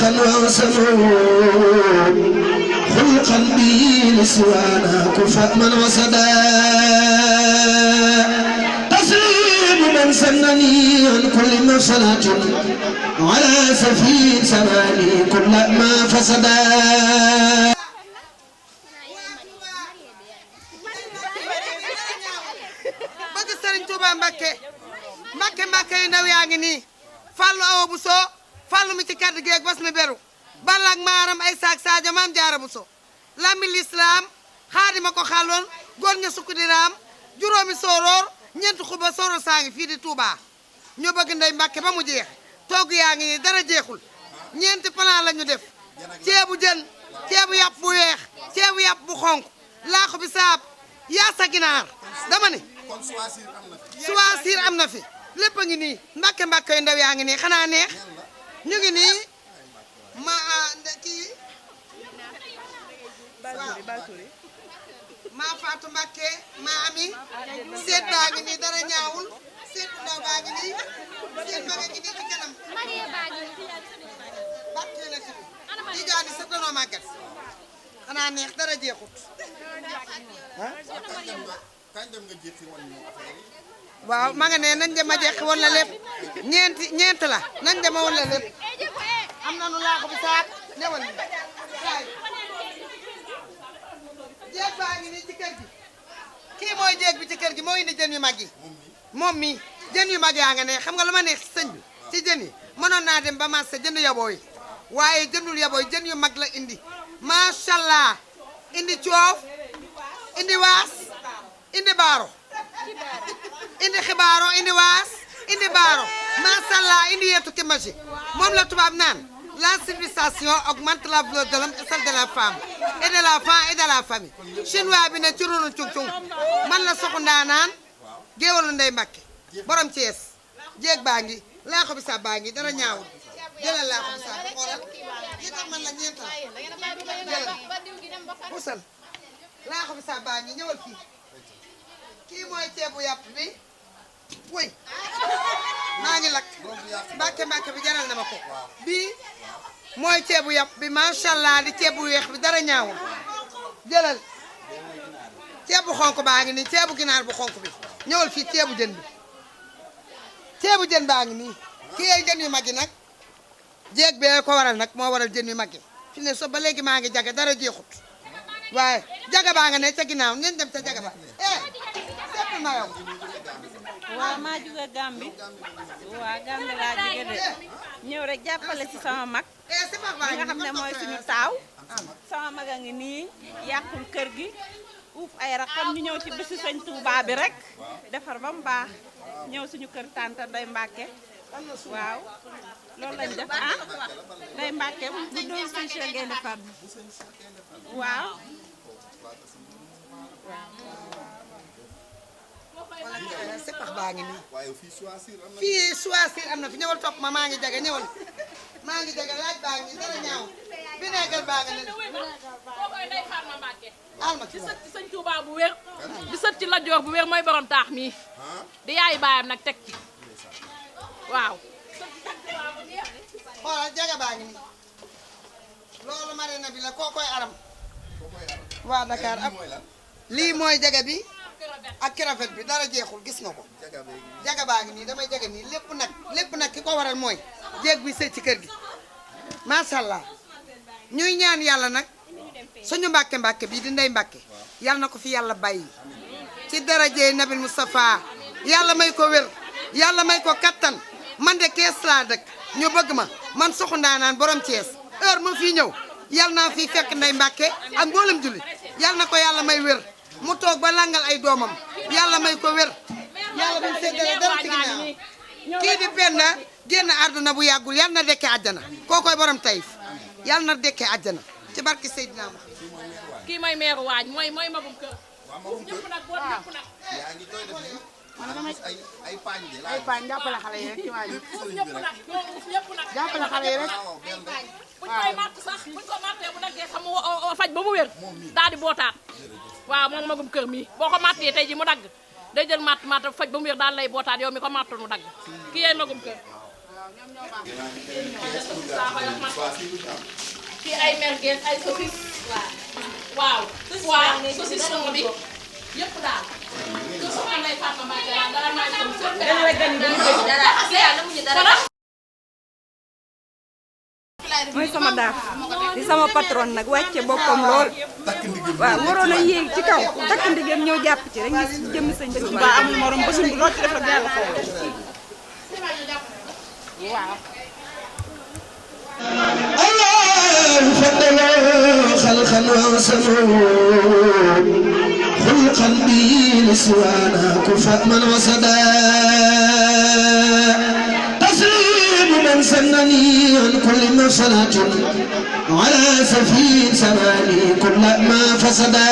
خلقا وسلوا خلقا به لسوانا كفأ من وسدا تسليم من سنني عن كل مفسدة على سفين سماني كل ما فسدا bëgg Serigne Touba Mbacké Mbacké yu ndaw yaa ngi nii Fallou Awa Bousso Fallou mi ci kaddu gi ak bas mi beru Balla ak Maaram ay saak Sadio Maam Jaara Bousso Lamine l'Islam xaadima ko xàlloon góor ña sukk di raam juróomi sooroor ñeent xuba sooroor saa ngi fii di Touba ñu bëgg Ndeye Mbacké ba mu jeex togg yaa ngi nii dara jeexul ñeenti plan la ñu def ceebu jën ceebu yàpp bu weex ceebu yàpp bu xonk laaxu bi saab yaasa ginaar dama ne choisir am na fi lépp a ngi nii Mbacké yu ndaw yaa ngi nii xanaa neex ñu ngi nii ma kii maa Fatou Mbacké maa ami seet baa ngi nii dara ñaawul seet bu ndaw baa ngi nii seet ba nga ngi nii ci kanam Mbacké la ci di jaani sa danoo màggat xanaa neex dara jeexut waaw ma nga ne nañ dem a jeex woon la lépp ñeent la nañ dem woon la lépp am nañu laaxu bi saak newal ni jeeg baa ngi nii ci kër gi kii mooy jeeg bi ci kër gi moo indi jën yu mag yi moom mi jën yu mag yaa nga ne xam nga lu ma neex sëñ bi ci jën yi mënoon naa dem ba marché jënd yaboo yi waaye jëndul yaboo yi jën yu mag la indi macha allah indi coof indi waas indi baaro indi xibaaro indi waas indi baaro macha allah indi yeetu kimaji moom la tubaab naan la civilisation augmente la valeur de l'homme et celle de la femme et de l'enfant et de la famille chinois bi ne ci runu cung man la soxu ndaanaan géewalu Ndeye Mbacké borom Thiès jéeg baa ngi laaxu bi sa baa ngi dara ñaawul jëlal laaxu bi sa xoolal yi tax man la ñeental jëlal busal laaxu bi sa baa ngi ñëwal fii kii mooy ceebu yàpp bi wuy maa ngi lakk Mbacké bi jaral na ma ko bii mooy ceebu yàpp bi macha allah di ceebu weex bi dara ñaawul jëlal ceebu xonk baa ngi nii ceebu ginaar bu xonk bi ñëwal fii ceebu jën bi ceebu jën baa ngi nii kii ay jën yu mag yi nag jéeg bee ko waral nag moo waral jën yu mag yi fi ne so ba léegi maa ngi jaga dara jeexut waaye jaga baa nga ne ca ginnaaw ngeen dem ca jaga ba sepp ma yow waaw maa jóge Gambie waaw Gambie laa jóge de ñëw rek jàppale ci sama mag bi nga xam ne mooy suñu taaw sama mag a ngi nii yàqul kër gi uuf ay raxam ñu ñëw ci bésu sëñ Touba bi rek defar ba mu baax ñëw suñu kër tante Ndeye Mbacké waaw loolu lañ def Ndeye Mbacké bu doon suñu Cheikh ngeen defar waaw sepax baa ngi nii fii choisir am na fi ñëwal topp ma maa ngi jaga ñëwal maa ngi jaga laaj baa ngi dara ñaaw vinaigre baa nga ne kookoy Ndeye Fatma Mbacké alma ci sët ci sëñ Touba bu wér di sët ci Lat Joor bu wér mooy borom taax mii di yaayu baayam nag teg ci waaw xoolal jaga baa ngi nii loolu marina bi la kookoy aram waa Dakar ak lii mooy jaga bi ak crevette bi dara jeexul gis nga ko jaga baa ngi nii damay jaga nii lépp nag ki ko waral mooy jéeg bi sëy ci kër gi macha allah ñuy ñaan yàlla nag suñu Mbacké bii di Ndeye Mbacké yàlla na ko fi yàlla bàyyi ci darajey Nabil Moustapha yàlla may ko wér yàlla may ko kattan man de Kees laa dëkk ñu bëgg ma man soxu ndaanaan borom Thiès heure ma fii ñëw yàlla naa fi fekk Ndeye Mbacké ak mboolem julli yàlla na ko yàlla may wér mu toog ba langal ay doomam yàlla may ko wér yàlla buñ séddale dara ci ginnaaw kii di Penda génn àdduna bu yàggul yàlla na dekkee àjjana kookoy borom Taïf yàlla na dekkee àjjana ci barke Seydina Muhammad kii mooy meeru waañ mooy magum kër ñëpp nag boot ñëpp nag ay paañ jàppale xale yi rek ci waañ ñëpp nag ñëpp nag jàppale xale yi rek buñ koy matt sax buñ ko mattee bu daggee xam faj ba mu wér daal di bootaat waaw moom magum kër mii boo ko mattee tey ji mu dagg day jël matt faj ba mu wér daal lay bootaat yow mi ko mattoon mu dagg kii yee magum kër fii ay merguez ay saucisse waaw waaw saucisse fond bi yëpp daal ñu soxla Ndeye Fatma Mbacké dara may ko mooy sama daaf di sama patron nag wàcce boppam lool waaw waroon a yéeg ci kaw takk ndigam ñëw jàpp ci rek gis jëmmi sëñ Tuubaa amul morom ba suñ loo ci def ak yàlla xaw waaw الله فضل خلقا وسموا خلقا به لسوانا كفأ من وسدا تسليم من سنني عن كل مفسدة على سفين سماني كل ما فسدا